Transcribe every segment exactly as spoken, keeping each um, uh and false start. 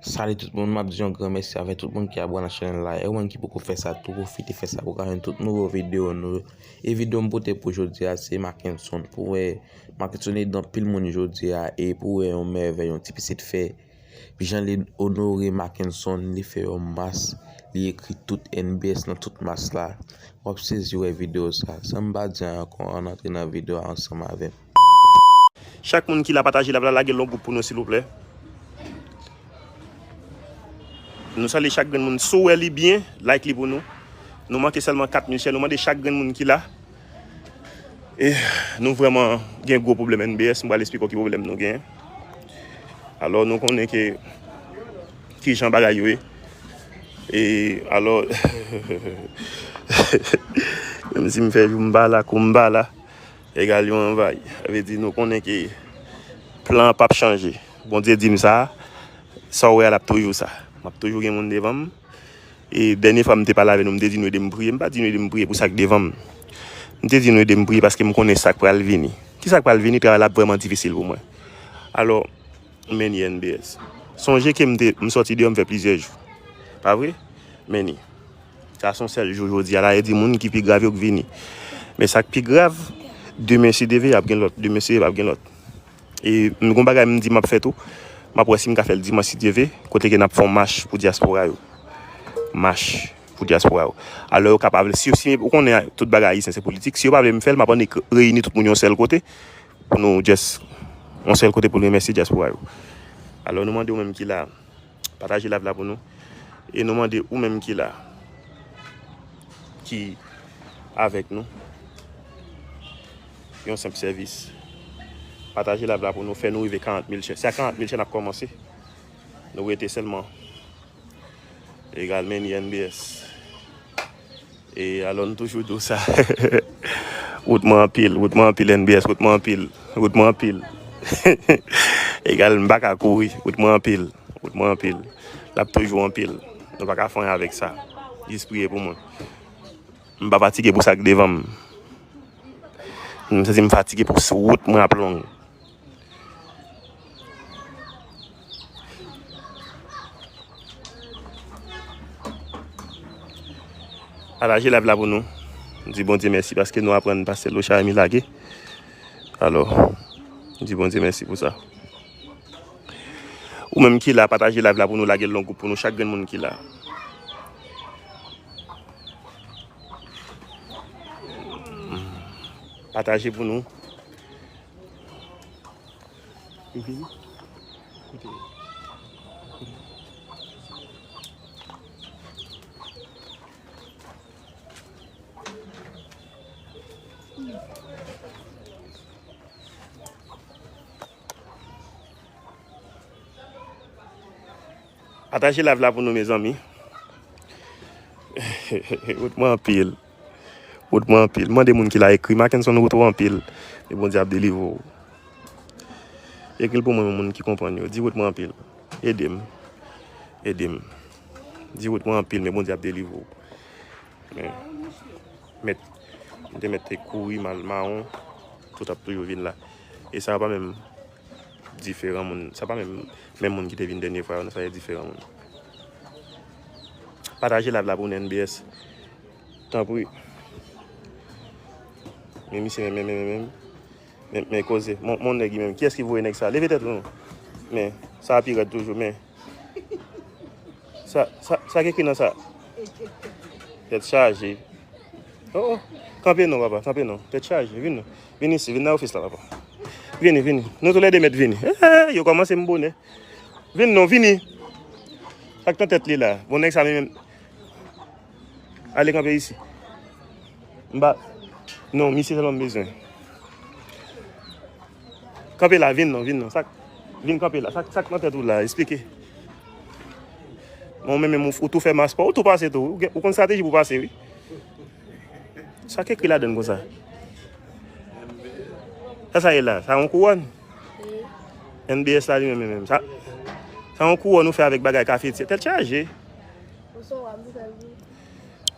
Salut tout moun, m ap di yon gran mèsi avèk tout moun ki abòne ak chanèl la. E ou menm ki poko fè sa tou, pwofite fè sa pou w ka jwenn tout nouvo videyo nou yo. E videyo m pote pou jodi a se Mackenson. Pou w wè Mackenson ede anpil moun jodi a, e pou w wè yon mèvèy, yon ti pitit fè. Jan li onore Mackenson, li fè yon mas, li ekri tout N B S nan tout mas la. W ap sezi wè videyo sa. San m pa di anyen ankò, ann antre nan videyo a ansanm avè m. Chak moun ki la, pataje live la, lage l nan gwoup pou nou, silvouplè. Nou salye chak grenn moun. Si w wè li byen, like li pou nou. Nou manke sèlman kat mil share. Nou mande chak grenn moun ki la. E nou vrèman gen gwo pwoblèm N B S. M pral esplike w ki pwoblèm nou gen. Alò, nou konnen ke ki jan bagay yo ye. E alò, menm si m fè jou m pa la, kou m pa la, egal yo anvayi. Sa vle di nou konnen ke plan an p ap chanje. Bondye di m sa, sa w wè a, l ap toujou sa. M ap toujou gen moun devan m. E dènye fwa m te pale avè nou, m te di nou ede m priye. M pa di nou ede m priye pou sa k devan m. M te di nou ede m priye paske m konnen sa k pral vini. Ki sa k pral vini, travay la ap vrèman difisil pou mwen. Alò, Meni N B S. Sonje ke m te, m sòti deyò, m fè plizyè jou. Pa vre? Meni. Sa se yon sèl jou jodi a la, e di moun ki pi grav yo k vini. Men sa k pi grav, demen si Dye vle, ap gen lòt. Demen si Dye vle, ap gen lòt. E m gon bagay m di m ap fè tou. M ap wè si m ka fè l dimanch si Dye vle, kote ke n ap fè yon mach pou dyaspora yo. Mach pou dyaspora yo. Alò yo kapab, si, si ou konnen tout bagay ayisyen se politik, si yo pa vle m fè l, m ap annik reyini tout moun yon sèl kote. Pou nou just yon sèl kote pou nou remèsye dyaspora yo. Alò nou mande ou menm ki la, pataje live la pou nou. E nou mande ou menm ki la, ki avèk nou, yon senp sèvis. Pataje live la pou nou, fè nou rive karant mil share. Se a karant mil share n ap kòmanse. Nou rete sèlman. Egal, Meni N B S. E alò, nou toujou di w sa. Wout mwen anpil, wout mwen anpil, N B S, wout mwen anpil, wout mwen anpil. Egal, m pa ka kouri, wout mwen anpil, wout mwen anpil. L ap toujou anpil. Nou pa ka fè anyen avèk sa. Jis priye pou mwen. M pa fatige pou sa k devan m. M santi m fatige pou s-, wout mwen ap long. Pataje live la pou nou. Di Bondye mèsi paske nou aprann pase lo chay mi lage. Alò, di Bondye mèsi pou sa. Ou menm ki la, pataje live la pou nou, lage l nan gwoup pou nou, chak grenn moun ki la. Pataje pou nou. Pataje live la pou nou, mezanmi. Wout mwen anpil. Wout mwen anpil. Mande moun ki la ekri, Mackenson, wout ou anpil. E Bondye ap delivre w. Ekri l pou mwen, moun ki konprann yo. Di wout mwen anpil. Ede m. Ede m. Di wout mwen anpil, men Bondye ap delivre w. Men, mèt, m te mèt te kouri, m al mawon, tout ap toujou vin la. E sa pa menm diferan moun, sa pa menm, menm moun ki te vin dènye fwa yo, non, sa se diferan moun. Pataje live la pou nou, N B S. Tanpri. Men misye menm, menm, menm, menm. Men, men koze. Mon, mon nèg li menm. Kiyès ki voye nèg sa? Leve tèt ou non. Men, sa a pi rèd toujou, men. Sa, sa, sa ki ekri nan sa? Tèt chaje. Oh, oh. Kanpe non, papa, kanpe non. Tèt chaje, vin non. Vin isi, vin nan ofis la, papa. Vini, vini. Nou toulède mèt vini. Eh, yo kòmanse m bonè. Vin non, vini. Sa k nan tèt li la? Bon, nèg sa menm. Ale kanpe isi. M pa, non, misye sèlman m bezwen. Kanpe la, vin non, vin non. Sa k, vin kanpe la. Sa k, sa k nan tèt ou la, esplike. Bon, men, men, ou, ou tou fè mas pa w, ou tou pase tou. Ou gen, ou konn estrateji pou pase, wi. Sa k ekri ladann konsa? Sa, sa ye la? Sa yon kouwòn? N B S la li menm, menm, menm. Sa, sa yon kouwòn ou fè avèk bagay kafetye. Tèt chaje. Ou son wa m tou fè l pou.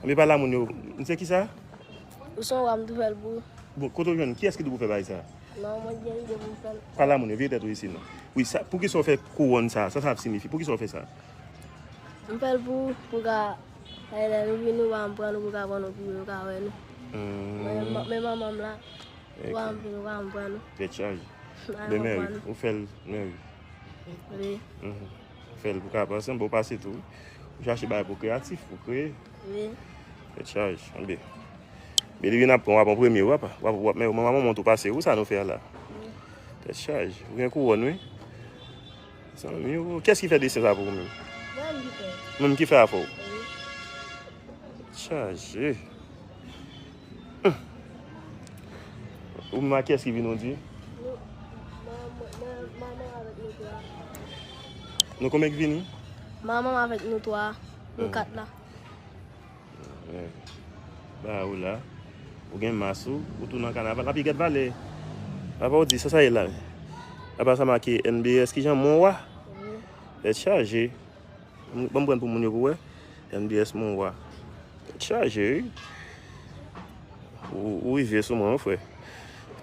Anbe pa la moun yo. M se ki sa? Ou son wa m tou fè l pou. Bon, kote w jwenn? Kiyès ki di w pou fè bagay sa? Non, mwen gen lide pou m fè l. Pale a moun yo, vire tèt ou isi non. Wi, sa, poukisa w fè kouwòn sa? Sa sa ap siyifi? Poukisa w fè sa? M fè l pou, pou ka, lè nou vini, ou pa m pran nou, pou ka pran nou, pou yo ka wè nou. Men manman m la, ou pa m vini, ou pa m pran nou. Tèt chaje. Men mèri, ou fè l mèri. Wi. Ou fè l pou ka pase, bon, pase tou. Ou chache bagay pou kreyatif, pou kreye. Wi. Tèt chaje, anben. Men depi n ap pran, w ap an premye, w ap, w ap, w ap, men manman mont ou pase, ou sa nou fè a la. Tèt chaje, ou gen kouwòn, wi. Zanmi, ou, kiyès ki fè desen sa pou ou menm? Mwen ki fè. Menm ki fè afè w? Chaje. Ou menm a kiyès ki vin ou di? Manman avèk nou twa. Nou konbyen ki vini? Manman avèk nou twa. Nou kat la. Ba ou la. Ou gen mas ou, ou tou nan kanaval. Api gad valè. Apa ou di sa sa ye la? Apa sa make N B S kijan mon wa? Tèt chaje. Ban m pran pou moun yo pou wè. N B S mon wa. Tèt chaje wi. Ou, ou rive sou mwen wi frè.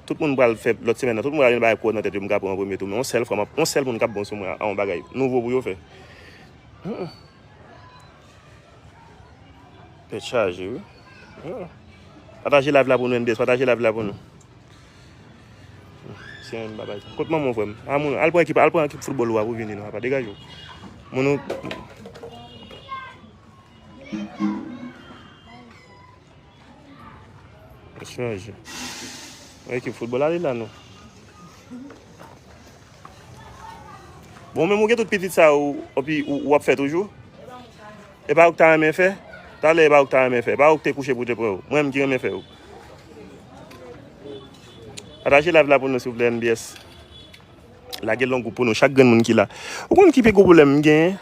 Tout moun pral fè lòt semèn nan, tout moun pral gen bagay kouwòn nan tèt yo, m ka pran an premye tou. Men yon sèl fwa, m ap, yon sèl moun k ap bon sou mwen a yon bagay nouvo pou yo fè. Tèt chaje wi. Pataje live la pou nou, N B S, pataje live la pou nou. Se yon bagay. Kot manman w, frè m? A, moun, al pran ekip, al pran ekip foutbòl ou a pou vini non, apa, degaje w. Moun ou. Chanje. Yon ekip foutbòl, ale la non. Bon, menm ou gen tout pitit sa ou, epi ou, ou ap fè toujou? E pa ou k ta renmen fè? Talè e pa ou k ta renmen fè. E pa ou k te kouche pou te pran yo. Mwen menm ki renmen fè yo. Pataje live la pou nou silvouplè, N B S. Lage l nan gwoup pou nou, chak grenn moun ki la. Ou konn ki pi gwo pwoblèm m genyen?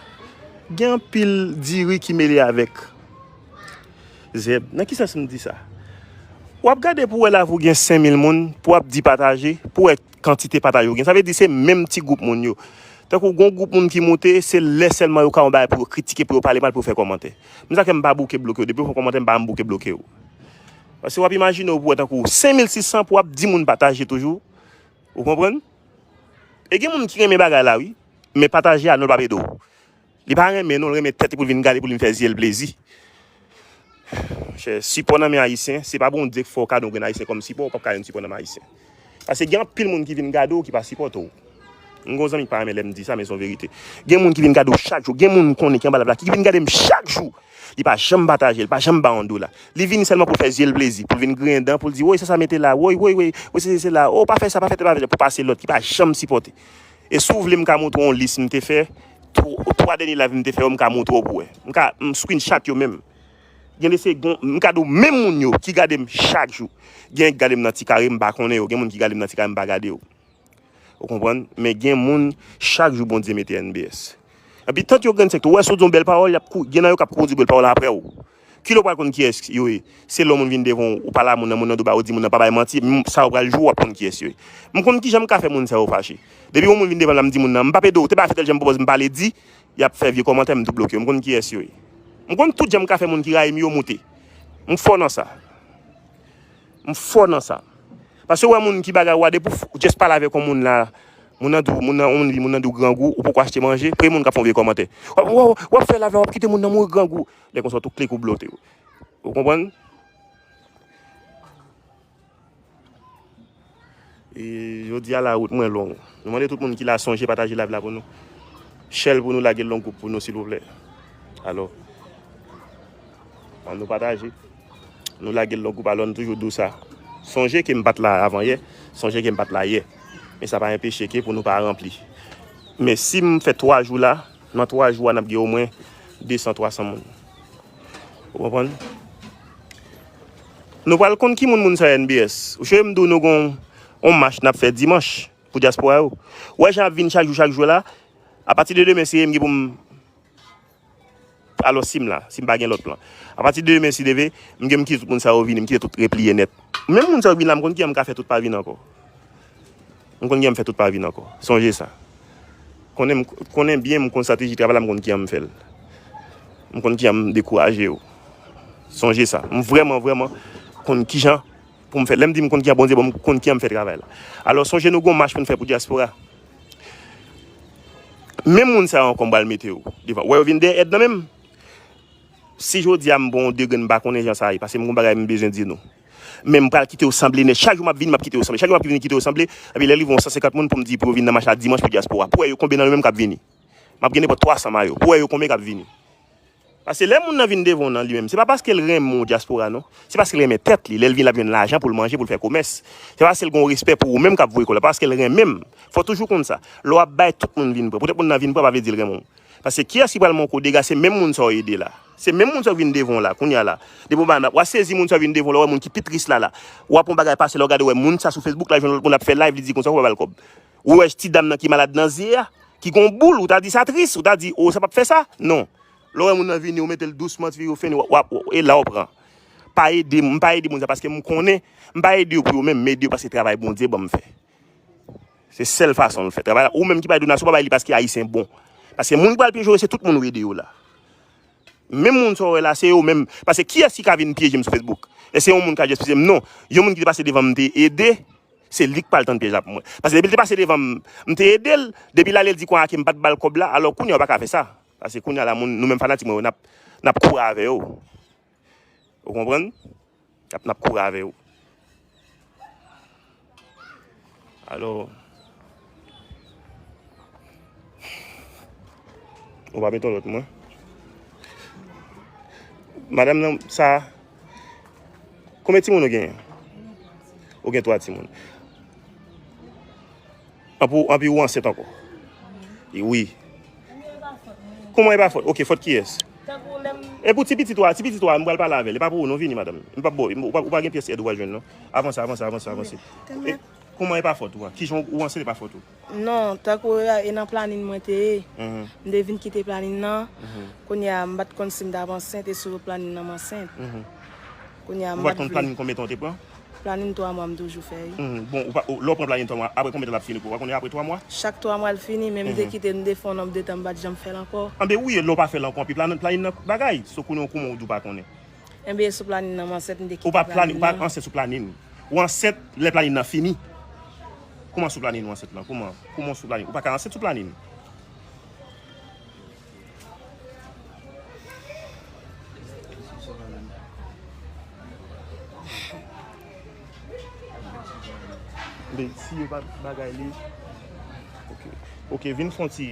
Gen anpil diri ki mele avèk zèb. Nan ki sans m di sa? W ap gade pou w wè live ou gen senk mil moun, pou w ap di pataje, pou w wè kantite pataje ou gen. Sa vle di se menm ti gwoup moun yo. Tankou gon gwoup moun ki moute, se lè sèlman yo ka yon bagay pou yo kritike, pou yo pale mal, pou yo fè kòmantè. Men sa fè m pa bouke bloke yo. Depi yo fè kòmantè, m pa janm bouke bloke yo. Paske w ap imajine w pou wè tankou senk mil sis san pou w ap di moun pataje toujou. Ou konprann? E gen moun ki renmen bagay la wi. Men pataje a non, l p ap ede w. Li pa renmen non, l renmen tèt li pou l vin gade, pou l vin fè zye l plezi. Monchè, sipò nan men Ayisyen, se pa Bondye k fè w kado yon grenn Ayisyen kòm sipò, ou p ap ka jwenn sipò nan men Ayisyen. Paske gen anpil moun ki vin gade w ki pa sipòte w. M gen yon zanmi ki pa renmen lè m di sa, men se yon verite. Gen moun ki vin gade w chak jou, gen moun m konnen ki anba live la, ki vin gade m chak jou. Li pa janm pataje, li pa janm ba yon dola. Li vini sèlman pou l fè zye l plezi, pou l vin griyen dan, pou l di, woy, sa sa mete la, woy, woy, woy, woy, se, se, se la, oh, pa fè sa, pa fè tèt, pa fè tèt, pou pase lòt ki pa janm sipòte. E si w vle m ka montre w yon lis m te fè, tw-, twa dènye live m te fè yo, m ka montre w pou wè. M ka, m screenshot yo menm. Gen de se gon, m ka di w menm moun yo ki gade m chak jou. Gen ki gade m nan ti kare, m pa konnen yo. Gen moun ki gade m nan ti kare, m pa gade yo. Ou konprann? Men gen moun, chak jou Bondye mete N B S. Epi tant yo grenn sèk tou, ou wè si w di yon bèl pawòl, y ap kou-, gen nan yo k ap kouri di bèl pawòl apre w. Kilè w pral konn kiyès yo ye? Se lè yon moun vin devan w, ou pale a moun nan, moun nan di w ba, ou di moun nan pa bay manti, epi sa w pral jwe, w ap konn kiyès yo ye. M konn kijan m ka fè moun sa yo fache. Depi yon moun vin devan m la, m di moun nan, m p ap ede w, te pa fè tèl jan m pwopòze m pale di, y ap fè vye kòmantè, m tou bloke yo. M konn kiyès yo ye. M konn tout jan m ka fè moun ki rayi m yo moute. M fò nan sa. M fò nan sa. Paske w wè moun ki bagay, w a depi w f-, w just pale avèk yon moun la, moun nan di w, moun nan, yon moun vin, moun nan di w grangou, ou poko achte manje, premye moun k ap fè yon vye kòmantè. W ap, w ap, w ap fè live la, w ap kite moun nan mouri grangou. Lè konsa, w tou klike ou bloke yo. Ou konprann? E jodi a la wout mwen long. Nou mande tout moun ki la sonje pataje live la pou nou. Share l pou nou, lage l nan gwoup pou nou silvouplè. Alò, ann nou pataje. Nou lage l nan gwoup, alò n toujou di w sa. Sonje ke m pa t la avan yè, sonje ke m pa t la yè. Men sa pa enpeche ke pou nou pa ranpli. Men si m fè twa jou la, nan twa jou a n ap gen omwen de san, twa san moun. Ou konprann? Nou pral konn ki moun moun sa yo N B S. Ou cheve m di w nou gon yon mach n ap fè dimanch pou dyaspora yo. Ou wè jan ap vin chak jou, chak jou la, apati de demen, se m gen pou m alò si m la, si m pa gen lòt plan. Apati de demen, si Dye vle, m gen m kite tout moun sa yo vini, m kite tout repliye nèt. Menm moun sa yo vin la, m konn kijan m ka fè tout pa vin ankò. M konn kijan m fè tout pa vin ankò. Sonje sa. Konnen m, konnen byen m konn estrateji travay la, m konn kijan m fè l. M konn kijan m dekouraje yo. Sonje sa. M vrèman, vrèman konn kijan pou m fè. Lè m di m konn kijan Bondye ban m, konn kijan m fè travay la. Alò, sonje nou gen yon mach pou n fè pou dyaspora. Menm moun sa yo ankò m pral mete yo devan. Ou wè yo vin dèyè èd nan men m. Si jodi a m pran yon degre m pa konnen jan sa ye, paske m gon bagay m bezwen di nou. Men m pral kite yo sanble nèt. Chak jou m ap vin, m ap kite yo sanble. Chak jou m ap vin kite yo sanble. Epi lè rive yon san senkant moun pou m di pou yo vin nan mach la dimanch pou dyaspora. Pou wè yo konbyen nan yo menm k ap vini. M ap gen nenpòt twa san mayo. Pou wè yo konbyen k ap vini. Paske lè moun nan vin devan w nan li menm, se pa paske l renmen w dyaspora non. Se paske l renmen tèt li. Lè l vin, l ap jwenn lajan pou l manje, pou l fè komès. Se paske l gen yon respè pou ou menm k ap voye kòb la. Paske l renmen m. Fò w toujou konn sa. Lè w ap bay tout moun vin pran. Poutèt moun nan vin pran pa vle di l renmen w. Paske kiyès ki pral manke w dega, se menm moun sa w ede la. Se menm moun sa w vin devan w la, kounye a la. Depi w ba, w a sezi moun sa w vin devan w la, w wè moun ki pi tris la la. W ap yon bagay pase la, w gade w wè moun sa sou Facebook la, jwenn lòt moun ap fè live, li di konsa, ou pa ba l kòb. Ou wè ti dam nan ki malad nan zye a, ki gon boul, ou ta di sa tris, ou ta di, o, sa p ap fè sa? Non. Lè w wè moun nan vini, ou mete l dousman, ti fi yo fini, w ap, w ap, e la w pran. Pa ede, m pa ede moun sa, paske m konnen, m pa ede yo pou yo menm, m ede yo paske travay Bondye ban m fè. Se sèl fason l fè. Travay la, ou menm ki bay donasyon, pa bay li paske Ayisyen bon. Paske moun ki pral pyeje w, se tout moun ou ede yo la. Menm moun sa w wè la, se yo menm. Paske kiyès ki ka vin pyeje m sou Facebook? E se yon moun ka just pyeje m? Non. Yon moun ki te pase devan m, m te ede, se li k pral tann pyèj la pou mwen. Paske depi l te pase devan m, m te ede l, depi l ale l di konsa ke m pa t ba l kòb la, alò kounye a w pa ka fè sa. Paske kounye a la, moun, nou menm fanatik mwen yo, n ap, n ap kouri avè yo. Ou konprann? N ap, n ap kouri avè yo. Alò, ou pa mete yon lòt mwen. Madanm nan, sa, konbyen timoun ou genyen? Ou gen twa timoun. Anpi, anpi ou ansent ankò? Wi. Kòman e pa fòt? Ok, fòt kiyès? E pou ti pitit ou a, ti pitit ou a, m pral pale avè l. E pa pou ou non, vini, madanm. M p ap ba w, ou pa, ou pa gen pyès èd ou pral jwenn non. Avanse, avanse, avanse, avanse. E, kòman e pa fòt ou a? Kijan ou ansent e pa fòt ou? Non, tankou e nan planin mwen te ye. M te vin kite planin nan. Kounye a, m pa t konn si m t ap ansent e sou planin nan m ansent. Kounye a, m pa t konn planin konbyen tan w te pran? Planin twa mwa m toujou fè, wi. Bon, ou pa, ou, lè w pran planin twa mwa, apre konbyen tan l ap fini pou ou? Ou pa konnen apre twa mwa? Chak twa mwa l fini, men m te kite, m te fè yon nonb de tan m pa t janm fè l ankò. Anben wi, lè w pa fè l ankò, anpi planin, planin nan bagay. So kounye a, kòman ou di w pa konnen? Enben, sou planin nan, m ansent, m te kite planin nan. Ou pa planin, ou pa ansent sou planin. Ou ansent lè planin nan fini. Kòman sou planin ou ansent lan? Kòman? Kòman sou planin? Ou pa ka ansent sou planin. Men si yo pa bagay li. Ok. Ok, vin fè yon ti.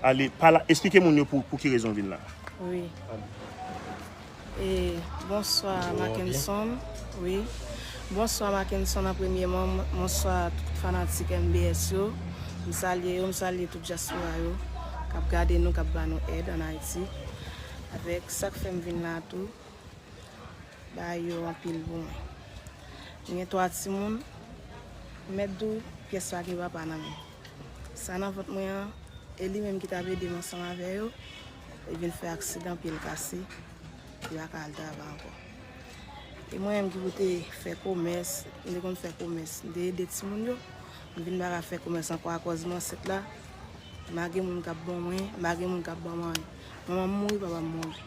Ale, pale, esplike moun yo pou, pou ki rezon w vin la. Wi. E, bonswa, Mackenson. Wi. Bonswa, Mackenson, an premyeman, bonswa tout fanatik M B S yo. M salye yo, m salye tout dyaspora yo k ap gade nou, k ap ba nou èd ann Ayiti. Avèk sa k fè m vin la tou. Bagay yo anpil pou mwen. M gen twa timoun. M mèt di w, pyès pa gen papa nan men. Sa nan vant mwen an, e li menm ki t ap ede m ansanm avè yo, li vin fè aksidan, pye l kase, li pa ka al travay ankò. E mwen menm ki pou te fè komès, m te konn fè komès, m te ede timoun yo, m vin pa ka fè komès ankò akòz m ansent la. M pa gen moun k ap ban mwen, m pa gen moun k ap ban mwen anyen. Manman m mouri, papa m mouri.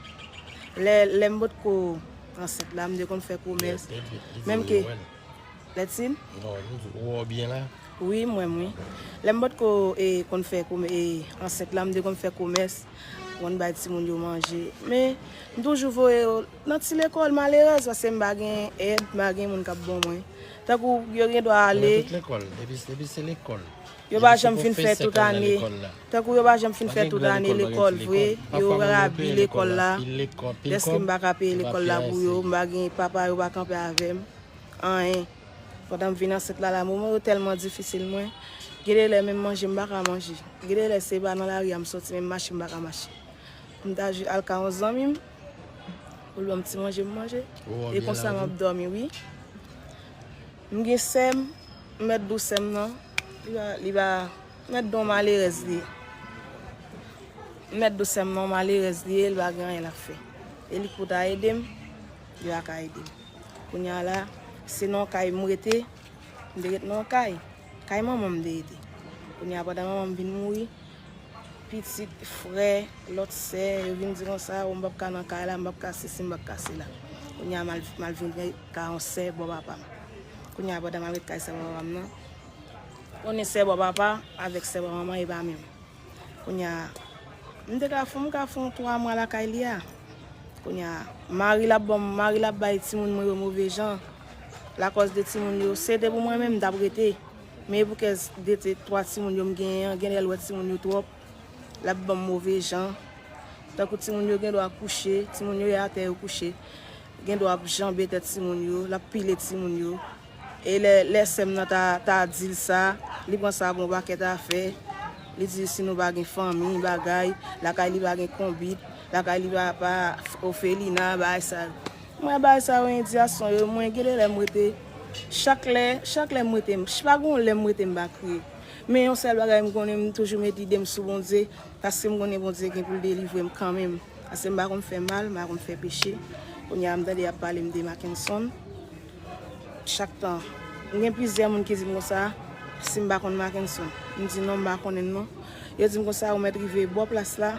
Lè, lè m potko ansent la, m te konn fè komès. Menm ke, Lètsin? Non, m di, ou wè w byen la? Wi, m wè m, wi. Lè m potko, e, konn fè komè-, e, ansent la, m te konn fè komès, konn bay timoun yo manje. Men, m toujou voye yo nan ti lekòl malerèz, paske m pa gen èd, m pa gen moun k ap ban mwen. Tankou yo gen dwa ale. Nan tout lekòl, depi, depi se lekòl. Yo pa janm fin fè tout ane. Tankou yo pa janm fin fè tout ane lekòl vre, yo rabi lekòl la. Dèske m pa ka peye lekòl la pou yo, m pa gen papa, yo pa kanpe avè m. Anyen. Pandan m vin ansent la, la, moman yo tèlman difisil mwen. Gen de lè menm manje m pa ka manje. Gen de lè se pa nan lari a m soti, menm mache m pa ka mache. M ta jis al ka yon zanmi m, pou l ban m ti manje m manje. E konsa m ap dòmi, wi. M gen sè m, m mèt di w sè m nan, li pa, li pa, m mèt di w malerèz li ye. M mèt di w sè m nan, malerèz li ye, li pa gen anyen l ap fè. E li k pou ta ede m, li pa ka ede m. Kounye a la, se nan yon kay m rete, m te ret nan yon kay. Kay manman m m te rete. Kounye a, pandan manman m vin mouri, pitit, frè, lòt sè, yo vin di konsa, o, m p ap ka nan kay la, m p ap ka sesi, m p ap ka sela. Kounye a m al, m al vin kay yon sè bò papa m. Kounye a pandan m al ret kay sè bò papa m nan, konnen sè bò papa avèk sè bò manman e pa menm. Kounye a, m te ka fè, m ka fè yon twa mwa lakay li a. Kounye a, mari l ap ban m, mari l ap bay timoun mwen yo move jan. Lakòz de timoun yo, se te pou mwen menm, m t ap rete. Men e pou kèz de te twa timoun yo m genyen an, gen lè l wè timoun yo twòp, l ap ban m move jan. Tankou timoun yo gen dwa kouche, timoun yo ye atè yo kouche. Gen dwa ap janbe tèt timoun yo, l ap pile timoun yo. E lè, lè sè m nan ta, ta di l sa, li pran sa pou yon pakèt afè. Li di si nou pa gen fanmi, bagay, lakay li pa gen konbit, lakay li pa, pa ofelina, bagay sa yo. Mwen bagay sa yo endiyasyon yo, mwen gen de lè m rete, chak lè, chak lè m rete, m pa gen yon lè m rete m pa kriye. Men yon sèl bagay m konnen, m toujou met ide m sou Bondye, paske m konnen Bondye gen pou l delivre m kanmenm. Paske m pa konn fè mal, m pa konn fè peche. Kounye a m tande y ap pale m de Mackenson. Chak tan, m gen plizyè moun ki di m konsa, si m pa konn Mackenson. M di non, m pa konnen l non. Yo di m konsa, ou mèt rive bò plas la,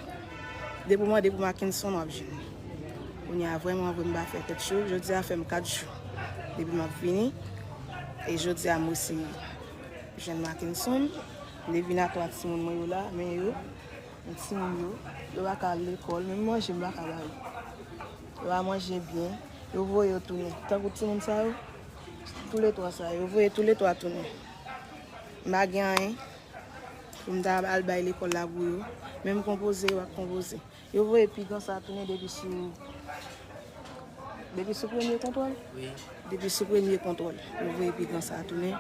depi w mande pou Mackenson, w ap jwenn li. Kounye a, vrèman vre, m pa fè tèt cho. Jodi a fè m kat jou depi m ap vini. E jodi a, m resi jwenn Mackenson. M te vin a twa timoun mwen yo la, men yo, men timoun yo, yo pa ka al lekòl, menm manje m pa ka ba yo. Yo pa manje byen, yo voye yo tounen. Tankou timoun sa yo, toulètwa sa yo, yo voye toulètwa tounen. M pa gen anyen pou m ta al bay lekòl la pou yo. Menm konpoze, yo pa konpoze. Yo voye pi gran sa tounen depi sou, depi sou premye kontwòl? Wi. Depi sou premye kontwòl, yo voye pi gran sa tounen.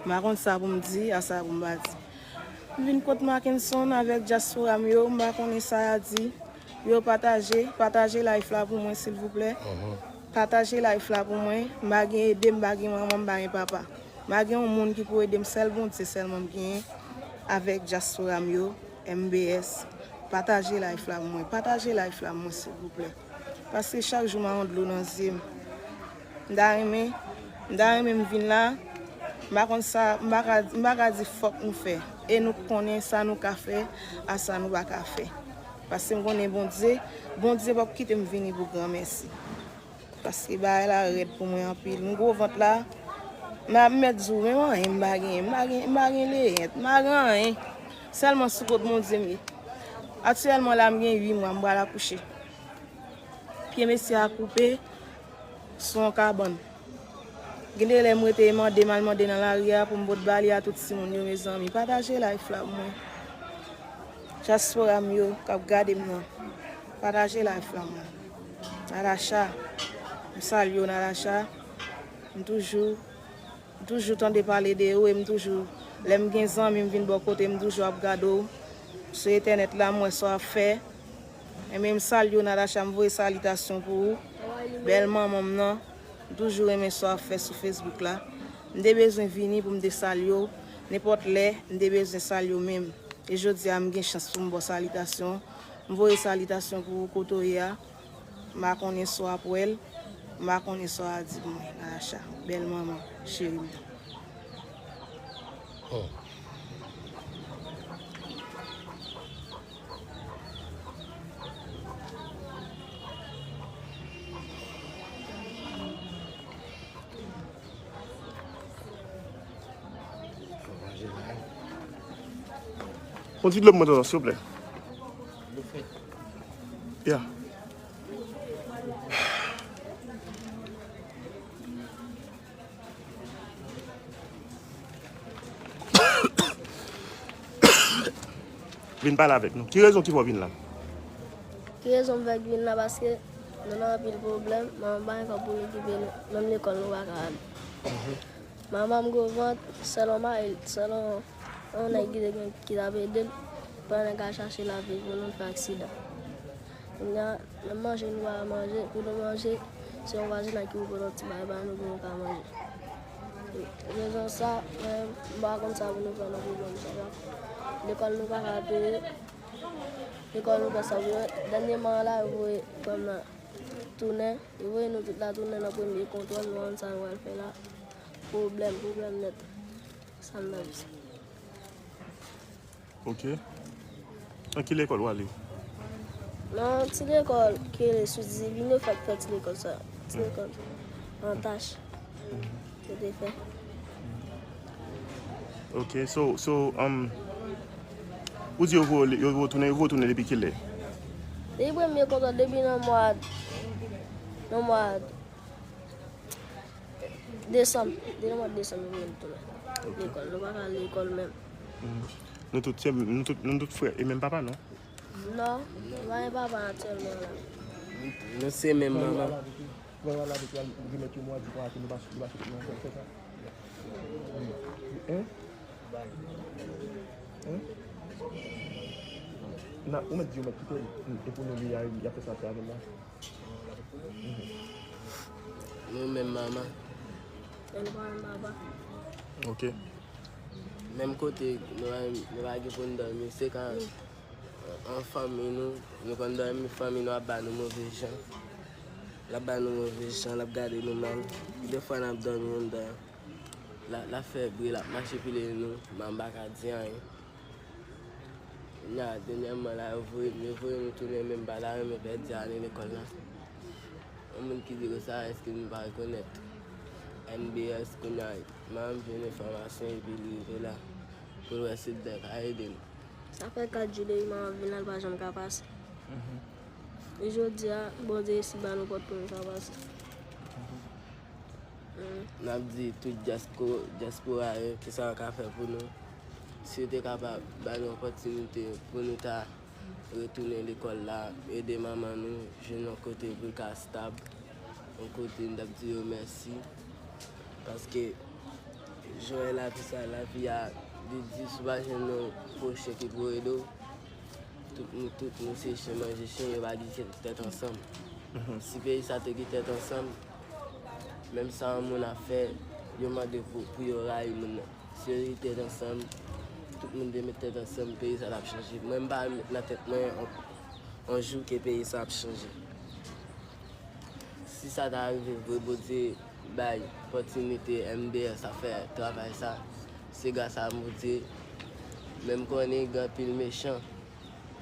M pa konn sa pou m di, a sa pou m pa di. M vin kot Mackenson avèk dyaspora m yo, m pa konnen sa y a di. Yo pataje, pataje live la pou mwen, silvouplè. Pataje live la pou mwen. M pa gen ede, m pa gen manman, m pa gen papa. M pa gen yon moun ki pou ede m, sèl Bondye sèlman m genyen avèk dyaspora m yo. M B S, pataje live la pou mwen. Pataje live la pou mwen, silvouplè. Paske chak jou m a yon dlo nan zye m. M ta renmen, m ta renmen m vin la. M pa konn sa, m pa ka, m pa ka di fòk nou fè. E nou konnen sa nou ka fè, a sa nou pa ka fè. Paske m konnen Bondye, Bondye p ap kite m vini pou granmèsi. Paske bagay la rèd pou mwen anpil. M gwo vant la, m ap mèt di w, menm anyen m pa genyen. M pa gen, m pa gen leyèt, m pa gen anyen. Sèlman sou kont Bondye m ye. Aktyèlman la, m gen uit mwa, m pral akouche. Pye mesye a koupe sou yon kabann. Gen de lè m rete mande, m al mande nan lari a pou m pot ba li a tout timoun yo, mezanmi. Pataje live la pou mwen. Dyaspora m yo k ap gade m nan, pataje live la pou mwen. Natacha, m salye w, Natacha. M toujou, m toujou tande pale de ou e m toujou, lè m gen zanmi m vin bò kote m, m toujou ap gade w sou entènèt la, m wè sa w ap fè. Enben, m salye w, Natacha, m voye salitasyon pou ou. Bèl manman m nan, m toujou renmen sa w ap fè sou Facebook la. M te bezwen vini pou m te salye w. Nenpòt lè, m te bezwen salye w menm. E jodi a, m gen chans pou m ba w salitasyon. M voye salitasyon pou ou kote w ye a. M pa konnen si w ap wè l. M pa konnen sa w a di pou mwen, Natacha. Bèl manman, cheri m nan. Yon ti dlo pou mwen, tonton, silvouplè. Ya. Vin pale avèk nou. Ki rezon ki fè w vin la? Ki rezon m fè k vin la? Paske nou nan anpil pwoblèm, manman m pa gen kòb pou l okipe nou, menm lekòl nou pa ka al. Manman m gwo vant, sèl yon mari, sèl yon, yon nèg ki te gen, ki t ap ede l, pandan nèg la chache lavi l pou nou, l fè aksidan. Kounye a, menm manje nou pa ka manje, pou nou manje, se yon vwazinay ki pou pote yon ti bagay ba nou pou nou ka manje. Rezon sa, mwen, m pa konn sa pou nou fè nan pwoblèm sa la. Lekòl nou pa ka peye, lekòl nou pa sa pou yo. Dènyèman la, yo voye frè m nan tounen, yo voye nou tout la tounen nan premye kontwòl, nou pa konn sa nou pral fè la. Pwoblèm, pwoblèm nèt. Sa m ta di. Ok. Nan ki lekòl w ale? Nan ti lekòl ki rele Sous Divine, yo fèk fè ti lekòl sa. Lekòl an tach. Yo te fè. Ok, so, so, um, ou di yo voye, yo voye tounen, yo voye tounen depi kilè? Depi premye kontra, depi nan mwa, nan mwa desanm, depi nan mwa desanm, yo voye m tounen lekòl. Nou pa ka al lekòl menm. Mhm. Nou tout se, nou tout, nou tout frè e menm papa, non? Non, nou pa gen papa aktyèlman la. Nou se menm manman. Pran yon lave pou al remèt yon mwa, di pa ke nou pa, nou pa sot nan fè sa. Hein? Hein? Nan, ou mèt di yo mèt kite l. E pou nou li a, y ap fè sa, fè avè l la. Nou menm manman. Men nou pa menm papa. Ok. Menm kote, nou pa, nou pa gen pou n dòmi. Se kan an fanmi nou, nou konn dòmi, fanmi nou ap ba nou move jan. L ap ba nou move jan, l ap gade nou mal. Defwa n ap dòmi anndan. L ap, l ap fè bri, l ap mache pile nou, m pa ka di anyen. Kounye a, dènyèman la, yo voye, yo voye nou tounen, men m pa ta renmen pèdi ane lekòl la. Yon moun ki di konsa, èske nou pa rekonèt M B S kounye a, manman m jwenn enfòmasyon epi li rive la pou l wè si l ta ka ede m. Sa fè kat jou depi manman m vin la, l pa janm ka pase. Mhm. E jodi a, Bondye resi ba nou pòt pou nou ka pase. Mhm. N ap di tout dyasko-, dyaspora yo, kisa yo ka fè pou nou. Si yo te kapab ba nou opòtinite pou nou ta retounen lekòl la, ede manman nou jwenn yon kote pou l ka stab, yon kote n t ap di yo mèsi. Paske jan w wè lavi sa, lavi a, li di si w pa jwenn yon pwochen ki pou ede w, tout nou, tout nou se chen manje chen, yo pa gen tèt ansanm. Mhm. Si peyi sa te gen tèt ansanm, menm sa yon moun ap fè, yo mande pou, pou yo rayi moun nan. Si yo te tèt ansanm, tout moun te met tèt ansanm, peyi sa t ap chanje. Mwen, m pa met nan tèt mwen yon, yon jou ke peyi sa ap chanje. Si sa ta rive vre, Bondye bay opòtinite M D S a fè travay sa, se gras a Bondye. Men m konnen gen anpil mechan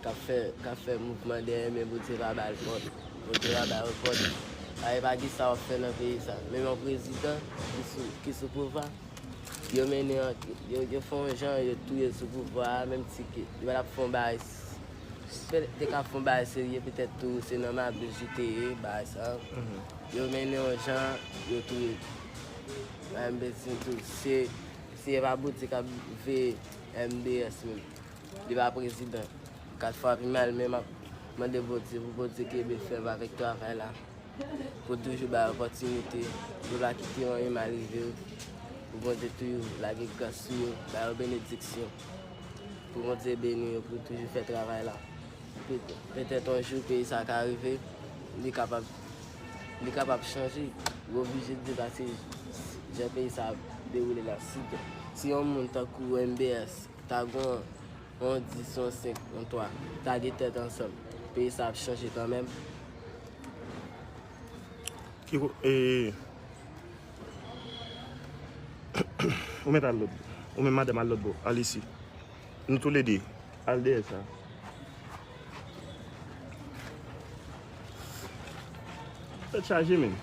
k ap fè, k ap fè mouvman dèyè, men Bondye pa ba l pòt. Bondye pa ba yo pòt. Paske pa gen sa w ap fè nan peyi sa. Menm yon prezidan ki sou, ki sou pouvwa, yo mennen an, yo, yo fè yon jan, yo touye l sou pouvwa a, menm si ke li pa t ap fè yon bagay, petèt te ka fè yon bagay serye, petèt tou se nan mabij li te ye, bagay sa. Mhm. Yo mennen yon jan, yo touye l. Mwen menm, se tou, se, se pa Bondye k ap veye M D S menm. Li pa prezidan. Kat fwa pi mal, men m ap mande Bondye pou Bondye kenbe fèm avèk travay la. Pou toujou ba yo opòtinite, pou pa kite anyen mal rive yo. Pou Bondye toujou lage gras sou yo, ba yo benediksyon. Pou Bondye beni yo, pou toujou fè travay la. Pe-, petèt yon jou peyi sa ka rive, li kapab, li kapab chanje. Yo oblije di paske jan peyi sa ap dewoule la. Si, si yon moun tankou M B S, ta gen yon dis, yon senk, yon twa, ta gen tèt ansanm, peyi sa ap chanje kanmenm. Ki ko-, e, ou mèt al lòt bò. Ou menm madanm al lòt bò. Al isi. Nou toulede. Al dèyè sa. Tèt chaje, menm.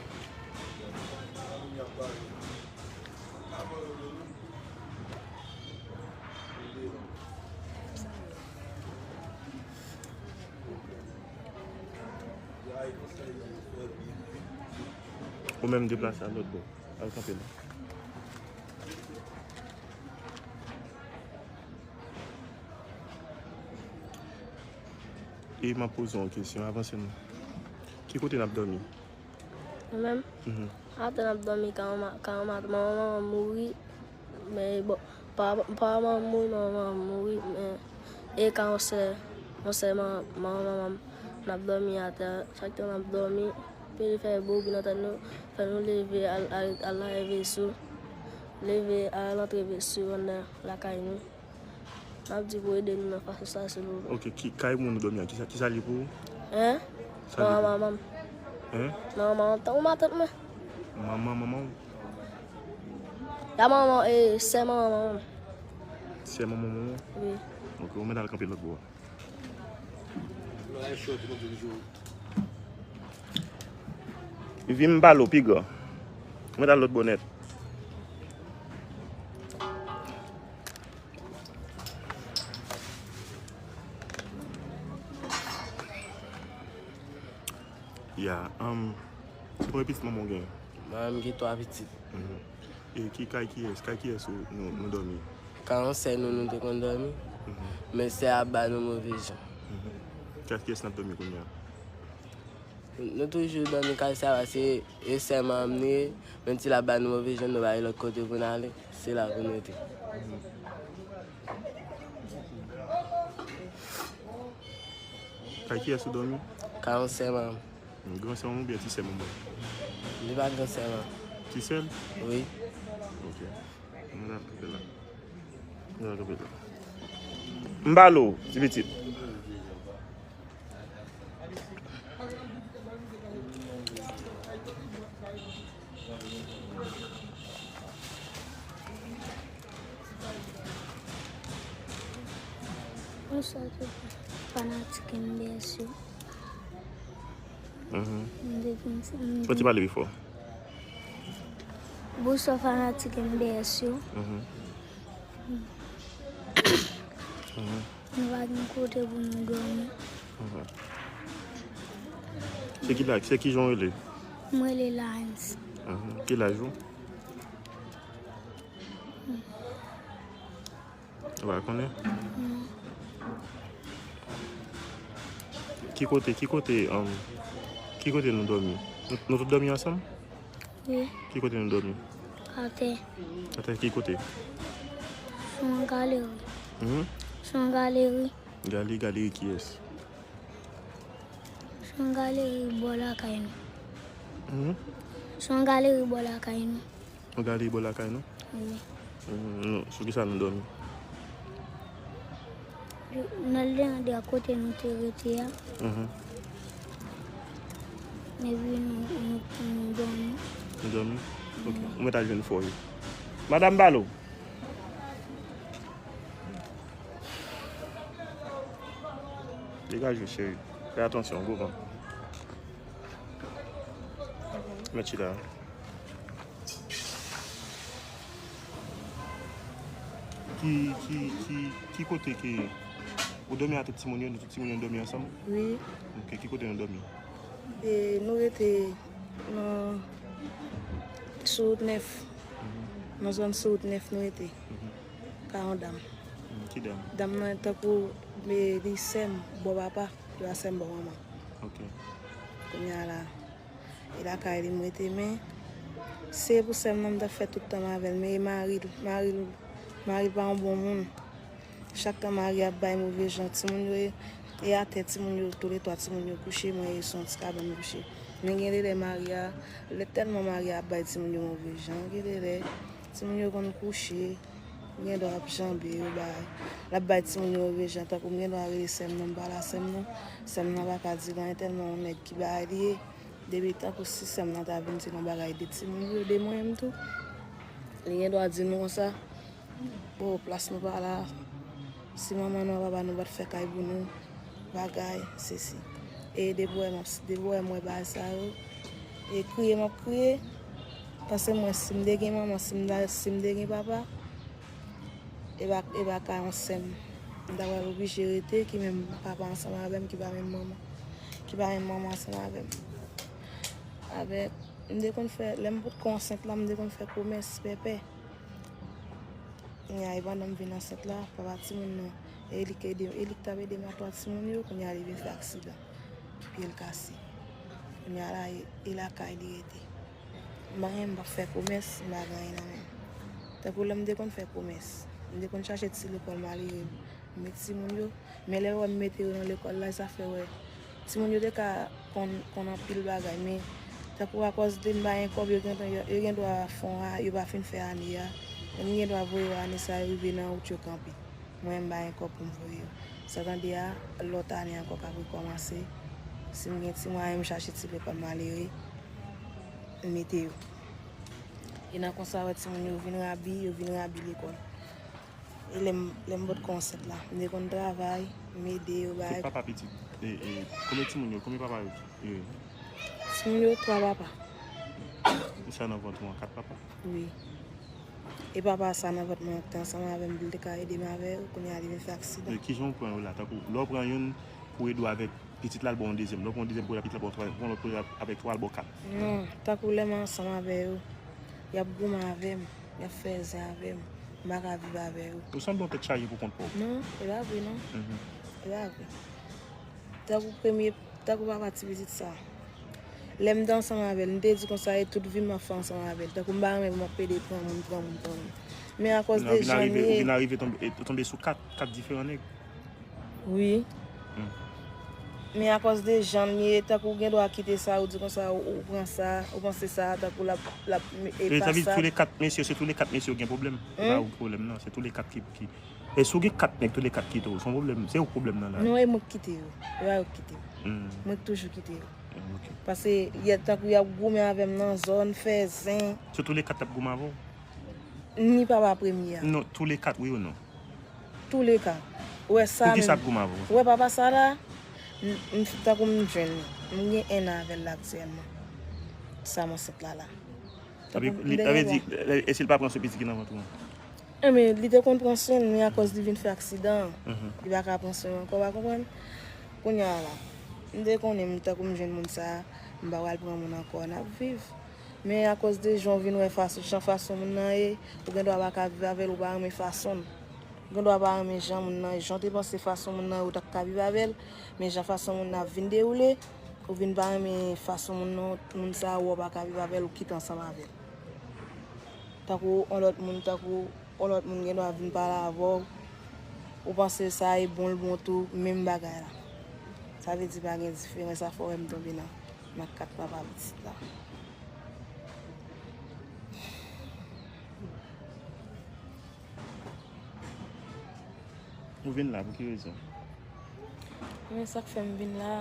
Ou menm deplase al lòt bò. Al kanpe la. E m ap poze w yon kesyon, avanse non. Ki kote n ap dòmi? Nou menm? Mhm. Atè n ap dòmi ka yon ma-, ka yon ma-, manman manman m mouri. Men bon, pa, pa manman m mouri, manman manman m mouri. Men e ka yon sè, yon sè manman manman m. N ap dòmi atè, chak tan n ap dòmi. Epi li fè boubi nan tèt nou, fè nou leve al, al, al lave vesyo. Leve al antre vesyo anndan lakay nou. N ap di pou ede nou nan fason sa, silvouplè. Ok, ki kay moun ou dòmi an? Kisa, kisa li pou ou? Hein? Sa li pou ou? Manman manman m. Hein? Manman manman m, tankou matant mwen. Manman manman w? Ya manman, e, sè manman manman m. Sè manman manman w? Wi. Ok, ou mèt al kanpe lòt bò a. Bagay cho, ti konprann jou. Vin m pale w pi gran. Mwen al lòt bò nèt. Ya, um, se konbyen pitit manman w gen? Manman m gen twa pitit. Mhm. E ki kay kiyès? Kay kiyès ou, nou, nou dòmi? Kay yon sè nou, nou te konn dòmi. Mhm. Men sè a ba nou move jan. Mhm. Kay kiyès n ap dòmi kounye a? Nou toujou dòmi kay sa a, se, e sè manman m li ye, menm si l ap ba nou move jan, nou pa gen lòt kote pou n ale, se la pou nou rete. Mhm. Kay kiyès ou dòmi? Kay yon sè manman m. Gran sè manman oubyen ti sè manman? Li pa gran sè manman. Ti sè l? Wi. Ok. Mwen al kanpe la. Mwen al kanpe la. M pale w, ti pitit. Bonswa tout fanatik M B S yo. Mhm. M te vin, m Fò ti pale pi fò. Bonswa fanatik M B S yo. Mhm. Mhm. Nou pa gen kote pou nou dòmi. Mhm. Se ki la, se ki jan w rele? Mwen rele Lines. Mhm. Ki laj ou? Ou pa konnen? Mm. Ki kote, ki kote, um, ki kote nou dòmi? Nou, nou tout dòmi ansanm? Wi. Ki kote nou dòmi? Atè. Atè ki kote? Sou yon galeri. Mhm. Sou yon galeri. Galeri, galeri kiyès? Sou yon galeri bò lakay nou. Mhm. Sou yon galeri bò lakay nou. Yon galeri bò lakay nou? Wi. Mhm. Nou, sou ki sa nou dòmi? N al dèyè kote nou te rete a. Mhm. Epi nou, nou, nou dòmi. Nou dòmi? Ok. Ou mèt al jwenn fò yo. Madanm Balo. Degaje w, cheri. Fè atansyon, gwo van. Mèt chita. Ki, ki, ki, ki kote ke ou dòmi a tout timoun yo, nou tout timoun yo dòmi ansanm? Wi. Ok, ki kote nou dòmi? E, nou rete nan sou wout nèf. Mhm. Nan zòn sou wout nèf nou rete. Mhm. Ka yon dam. Hmm, ki dam? Dam nan tankou, e, li sè m bò papa, li pa sè m bò manman. Ok. Kounye a la, e lakay li m rete, men se pou sè m nan m t ap fè tout tan m avè l, men e mari l, mari l, mari l pa yon bon moun. Chak tan mari ap bay move jan, timoun yo e, e atè, timoun yo toulètwa, timoun yo kouche, mwen e sou yon ti kabann kouche. Men gen de lè mari a, lè tèlman mari a ap bay timoun yo move jan, gen de lè timoun yo konn kouche, m gen dwa ap janbe yo, bay, l ap bay timoun yo move jan, tankou m gen dwa rele sè m nan, m pale a sè m nan, sè m nan pa ka di l anyen tèlman yon nèg ki bagay li ye, depi tankou si sè m nan ta vin di l yon bagay de timoun yo, de mwen menm tou, li gen dwa di nou konsa, o, plas nou pa la, si manman nou ak papa nou pa t fè kay pou nou, bagay, sesi. E depi w wè m ap, depi w wè m wè bagay sa yo, e kriye m ap kriye, paske mwen, si m te gen manman, si m ta, si m te gen papa, e pa, e pa ka yon sè m. M ta pral oblije rete, ki menm papa ansanm avè m, ki pa menm manman, ki pa menm manman ansanm avè m. Avèk, m te konn fè, lè m potko ansent la, m te konn fè komès pèpè. Kounye a, e pandan m vin ansent la, papa timoun nan, e li k ede, e li k t ap ede m ak twa timoun yo, kounye a li vin fè aksidan, pye l kase. Kounye a la, e, e lakay li rete. M pa gen, m p ap fè komès, m pa gen anyen nan men m. Tankou lè m te konn fè komès, m te konn chache ti lekòl malere, m met timoun yo, men lè w wè m mete yo nan lekòl la, sa fè wè timoun yo te ka konn, konn anpil bagay, men tankou akòz de m pa gen kòb, yo gen, yo, yo gen dwa fè yon a, yo pa fin fè ane a, men m gen dwa voye yo ane sa a, yo rive nan wout, yo kanpe. Mwen, m pa gen kòb pou m voye yo. Sa tande a, lòt ane ankò k ap rekòmanse. Si m gen ti mwayen, m chache ti lekòl malere, m mete yo. E nan konsa, wè timoun yo vin rabi, yo vin rabi lekòl. E lè m, lè m potko ansent la, m te konn travay, m ede yo, bay. Tout papa pitit. E, e, konbyen timoun yo? Konbyen papa yo? Yo ye? Timoun yo, twa papa. Sa nan vant ou an kat papa? Wi. E papa sa nan vant mwen an ki te ansanm avè m pou l te ka ede m avè yo, kounye a li vin fè aksidan. Men kijan w pran yo la? Tankou lè w pran youn pou ede w avèk pitit la, l ba w yon dezyèm. Lè w pran yon dezyèm pou ede pitit la, l ba w yon twayèm. Lè w pran yon lòt pou ede avèk twa, l ba w kat. Non, tankou lè m ansanm avè yo, y ap goumen avè m, y ap fè zen avè m, m pa ka viv avè yo. Ou sanble yon tèt chaje pou kont pa w. Non, e pa vre non. E pa vre. Tankou premye, tankou papa ti pitit sa. Lè m te ansanm avè l, m te di konsa e tout vi m m ap fè ansanm avè l. Tankou m pa renmen pou m ap pede pran moun, pran moun, pran moun. Men akòz de jan l ye. Ou vin arive tonbe, tonbe sou kat, kat diferan nèg. Wi. Men akòz de jan l ye, tankou ou gen dwa kite sa, ou di konsa, ou, ou pran sa, ou panse sa, tankou l ap, l ap e pa sa. Sa vle di tou le kat mesye, se tou le kat mesye yo gen pwoblèm. Se pa ou ki pwoblèm nan, se tou le kat ki, ki. E si w gen kat nèg, tou le kat kite w, se yon pwoblèm, se ou k pwoblèm nan la. Non, e mwen k kite yo, e pa yo k kite m. Mwen k toujou kite yo. Paske tankou y ap goumen avè m nan zòn, fè zen. Se tou le kat k ap goumen avè w? Ni papa premye a. Non, tou le kat, wi ou non? Tou le ka. Ou wè sa menm. Poukisa ap goumen avè w? Ou wè papa sa la? M, m, tankou m jwenn li. M gen en an avè l la aktyèlman. Sa m ansent la la. Epi, li, sa vle di, e si l pa pran swen pitit ki nan vant ou an? Enben, li te konn pran swen l, men akòz li vin fè aksidan, li pa ka pran swen l ankò, w pa konprann? Kounye a la, m te konnen m, tankou m jwenn moun sa a, m pa pral pran moun ankò, n ap viv. Men akòz de jan w vin wè fason, jan fason moun nan ye, ou gen dwa pa ka viv avè l, ou pa renmen fason l. Ou gen dwa pa renmen jan moun nan ye, jan w te panse fason moun nan ye, ou t ap ka viv avè l, men jan fason moun nan ap vin dewoule, ou vin pa renmen fason moun nan, moun sa a, ou pa ka viv avè l, ou kite ansanm avè l. Tankou yon lòt moun, tankou yon lòt moun gen dwa vin pale avè w, ou panse sa e bon l bon tou, menm bagay la. Sa vle di pa gen diferans, sa fè w wè m tonbe nan, nan kat papa pitit la. Ou vin la pou ki rezon? Men sa k fè m vin la.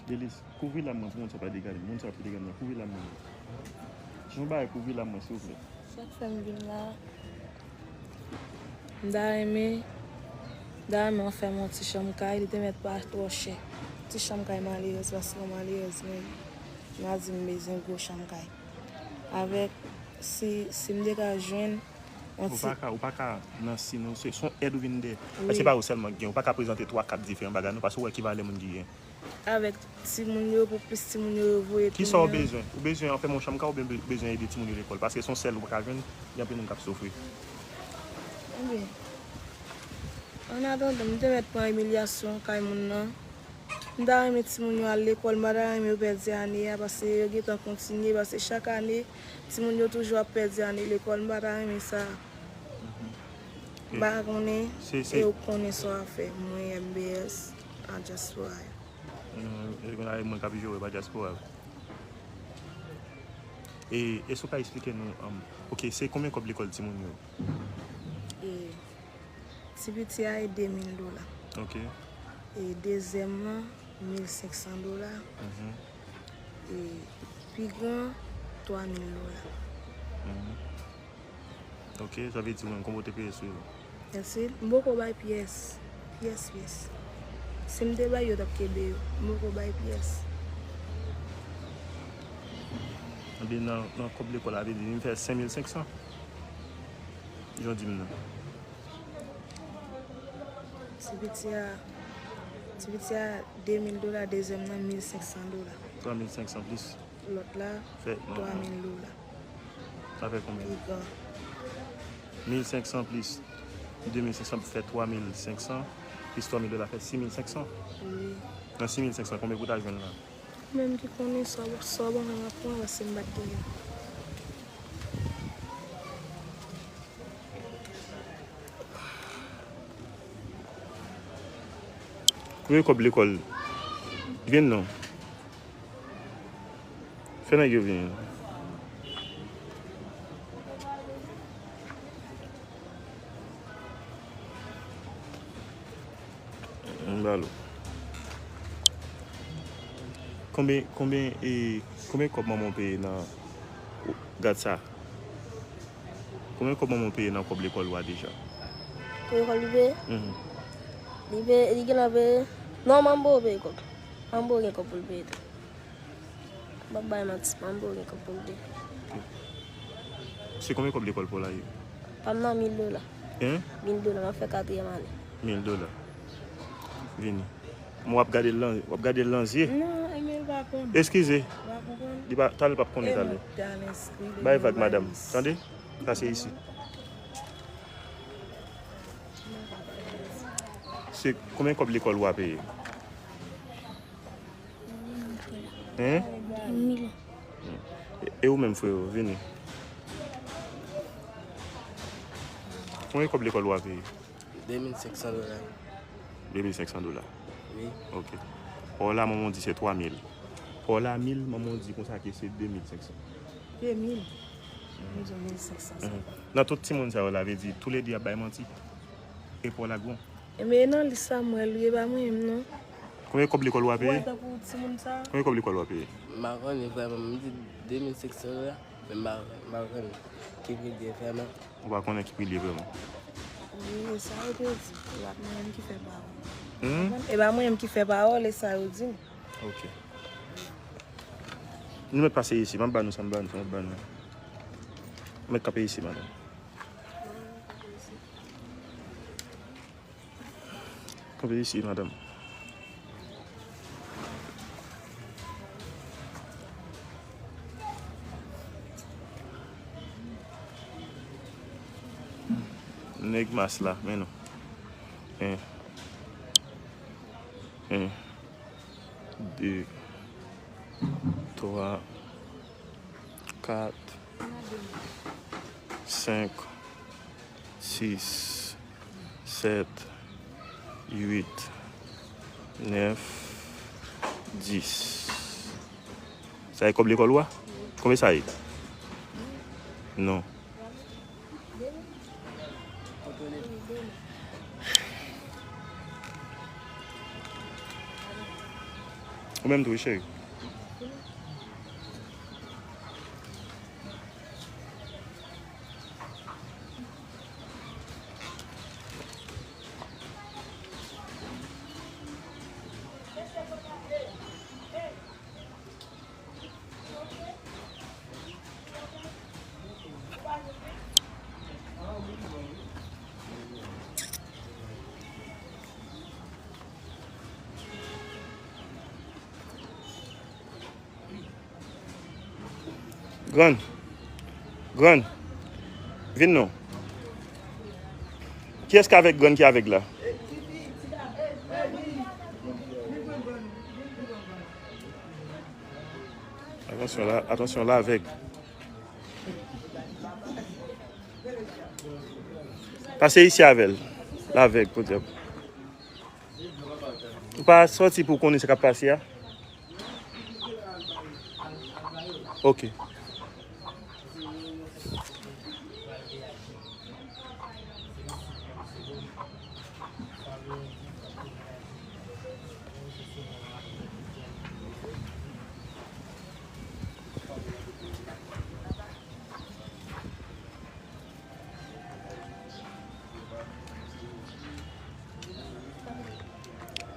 Delice, kouvri lam mwen pou moun sa pa degade. Moun sa ap degade mwen. Kouvri lam mwen. Yon bagay kouvri lam mwen, silvouplè. Sa k fè m vin la. M ta renmen, m ta renmen w fè m yon ti chanm kay, li te mèt pa twò chè. Ti chanm kay malerèz, paske malerèz, men, m a di m bezwen gwo chanm kay. Avèk, si, si m te ka jwenn, Ou pa ka, ou pa ka nan si non, se, se yon èd ou vin dèyè. Wi. Paske se pa ou sèlman ki gen. Ou pa ka prezante twa, kat diferan bagay non, paske ou wè ki valè moun ki gen. Avèk timoun yo, pou plis timoun yo, yo voye tounen. Kisa ou bezwen? Ou bezwen anfèmen yon chanm kay oubyen be-, bezwen ede timoun yo lekòl? Paske se yon sèl ou pa ka jwenn, gen anpil moun k ap soufri. Ebyen, an atandan, m te mèt pran imilyasyon kay moun nan. M ta renmen timoun yo al lekòl, m pa ta renmen yo pèdi ane a, paske yo gentan kontinye, paske chak ane, timoun yo toujou ap pèdi ane lekòl, m pa ta renmen sa. M pa konnen, e ou konnen sa w ap fè. Mwen, M B S, a dyaspora yo. Non, e mwen k ap jere, pa dyaspora yo. E, èske w ka eksplike nou, um, ok, se konbyen kòb lekòl timoun yo? E, Ti piti a e de mil dola. Ok. E dezyèm lan, mil senk san dola. Mhm. E pi gran, twa mil dola. Mhm. Ok, sa vle di ou menm, konbyen w te peye sou yo? Èske m poko bay pyès? Pyès, pyès. Si m te bay yo, t ap kenbe yo. M poko bay pyès. Ebyen, nan, nan kòb lekòl la, vle di, vin fè senk mil senk san. Jan w di m nan. Ti piti a, ti piti a de mil dola, dezyèm nan mil senk san dola. Twa mil senk san plis. Lòt la, twa mil dola. Sa fè konbyen? Pi gran. Mil senk san plis de mil senk san fè twa mil senk san, plis twa mil dola fè sis mil senk san. Wi. Nan sis mil senk san, konbyen pou w ta jwenn la? Ou menm ki konnen sa w, sa w ban mwen, m ap pran, paske m pa t genyen. Kote kòb lekòl? Vin non. Fè nèg yo vini. M ba l ou. Konbyen, konbyen, e, konbyen kòb manman w peye nan, gad sa. Konbyen kòb manman w peye nan kòb lekòl ou a deja? Pou lekòl li peye? Mhm. Li peye, li genlè peye. Non, manman m poko peye kòb. Manman m poko gen kòb pou l peye tou. M p ap bay manti, manman m poko gen kòb pou l peye. Ok. Se konbyen kòb lekòl pa w la ye? Pa m nan mil dola. Hein? Mil dola, m ap fè katriyèm ane. Mil dola. Vini. Mwen w ap gade l nan, w ap gade l nan zye. Non, Emil pa konn. Eskize. Pa konprann. Li pa, talè l p ap konnen talè. Te al enskri. Bay vag, madanm. Tande? Pase isi. Se konbyen kòb lekòl ou a peye? Hein? Mil. E, e ou menm, freo, vini. Konbyen kòb lekòl ou a peye? De mil senk san dola. De mil senk san dola. Wi. Ok. Or la, manman di se twa mil. Or la, mil, manman di konsa ke se de mil senk san. De mil. Mil, mil senk san. Nan tout timoun sa yo la, vle di, toulede ap bay manti. E pa w la bon. Ebyen, e nan lis sa m wè l, wi, e pa mwen menm, non. Konbyen kòb lekòl ou a Ou wè peye? Tankou timoun sa. Konbyen kòb lekòl ou a peye? M pa konnen vrèman, m di de mil senk san dola, men m pa, m pa konnen ki pri l ye vrèman. Ou pa konnen ki pri l ye vrèman. Wi, e sa yo te di. E pa mwen menm ki fè pawòl. Hmm? E pa mwen menm ki fè pawòl, e sa yo di m. Ok. Nou mèt pase isi, m ap ba nou sa m ba nou, sa m ap ba nou. Ou mèt kanpe isi, madanm. Kanpe isi, madanm. Nèg mas la, men non. En. En. De. Twa. Kat. Senk. Sis. Sèt. Uit. Nèf. Dis. Sa e kòb lekòl ou a? Konbyen sa ye? Non. Ou menm tou, wi, cheri. Grann. Grann. Vin non. Kiyès k avèg grann ki avèg la? Atansyon la, atansyon la avèg. Pase isi avè l. L avèg, podyab. Ou pa sòti pou w konnen sa k ap pase a? Ok.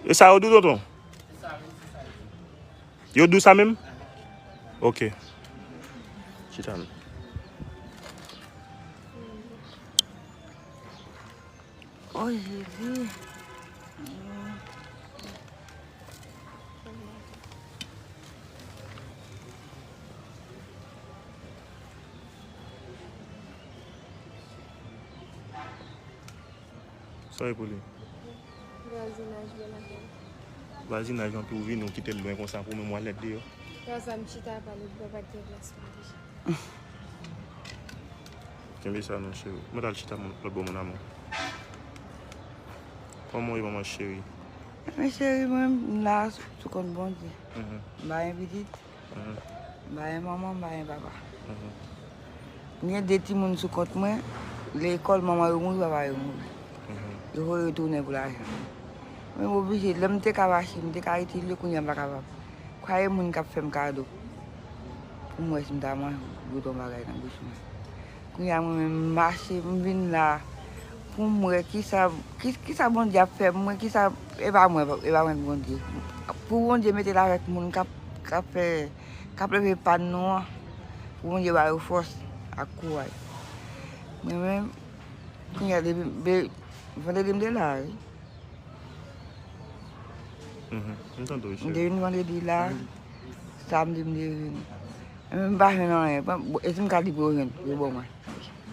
E sa yo di w, tonton? Yo di w sa menm? Ok. Chita non. Oh, Jezi. Sa e pou li? Vwazinaj bèl anpil. Vwazinaj anpil, ou vini, ou kite l lwen konsa pou ou menm w alèd deyò. Lè sa m chita pale, bò pa t gen plas pou m chita. Kenbe sa non, cheri. Mwen t al chita lòt bò, mon amour. Kòman w ye, manman cheri? Men cheri, mwen, m la sou kont Bondye. M pa gen pitit. M pa gen manman, m pa gen papa. M gen de timoun sou kont mwen, lekòl, manman yo mouri, papa yo mouri. Yo voye yo tounen pou lajan. Men m oblije, lè m te ka mache, m te ka itil yo, kounye a m pa kapab. Kwaye moun k ap fè m kado pou m wè si m ta manje, bouton bagay nan bouch mwen. Kounye a mwen menm m mache, m vin la pou m wè kisa, ki, kisa Bondye ap fè pou mwen, kisa, e pa mwen, e pa mwen k Bondye. Pou Bondye mete l avèk moun k ap, k ap fè, k ap leve pàn nou an, pou Bondye ba yo fòs ak kouraj. Mwen menm, kounye a depi be- vandredi m te la, wi. Mhm. M tande w, M te cheri. vin vandredi la, samdi m te vin. Mwen menm m pa jwenn anyen. Bon, e si m ka di pou yo jwenn, yo ban mwen.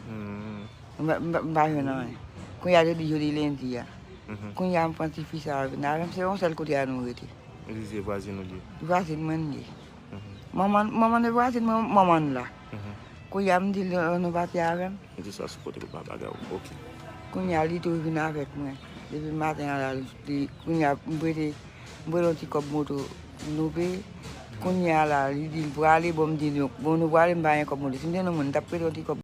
Mhm. M pa- m pa- m pa jwenn anyen. Kounye a jodi, jodi lendi a. Mhm. Kounye a m pran tifi sa a vin avè m, se yon sèl kote a nou rete. Li se vwazin ou ye. Vwazin mwen li ye. Mhm. Manman, manman de vwazin mwen, manman la. Mhm. Kounye a m di l, nou pati avè m. Li di sa sou kote pou pa bagay ou. Ok. Kounye a li tou vin avèk mwen. Depi maten an la, li, kounye a m prete, m prete yon ti kòb moto nou peye. Kounye a la, li di l prale, bon, m di l, bon, nou prale, m pa gen kòb moto. Si m te nan moun, m t ap prete yon ti kòb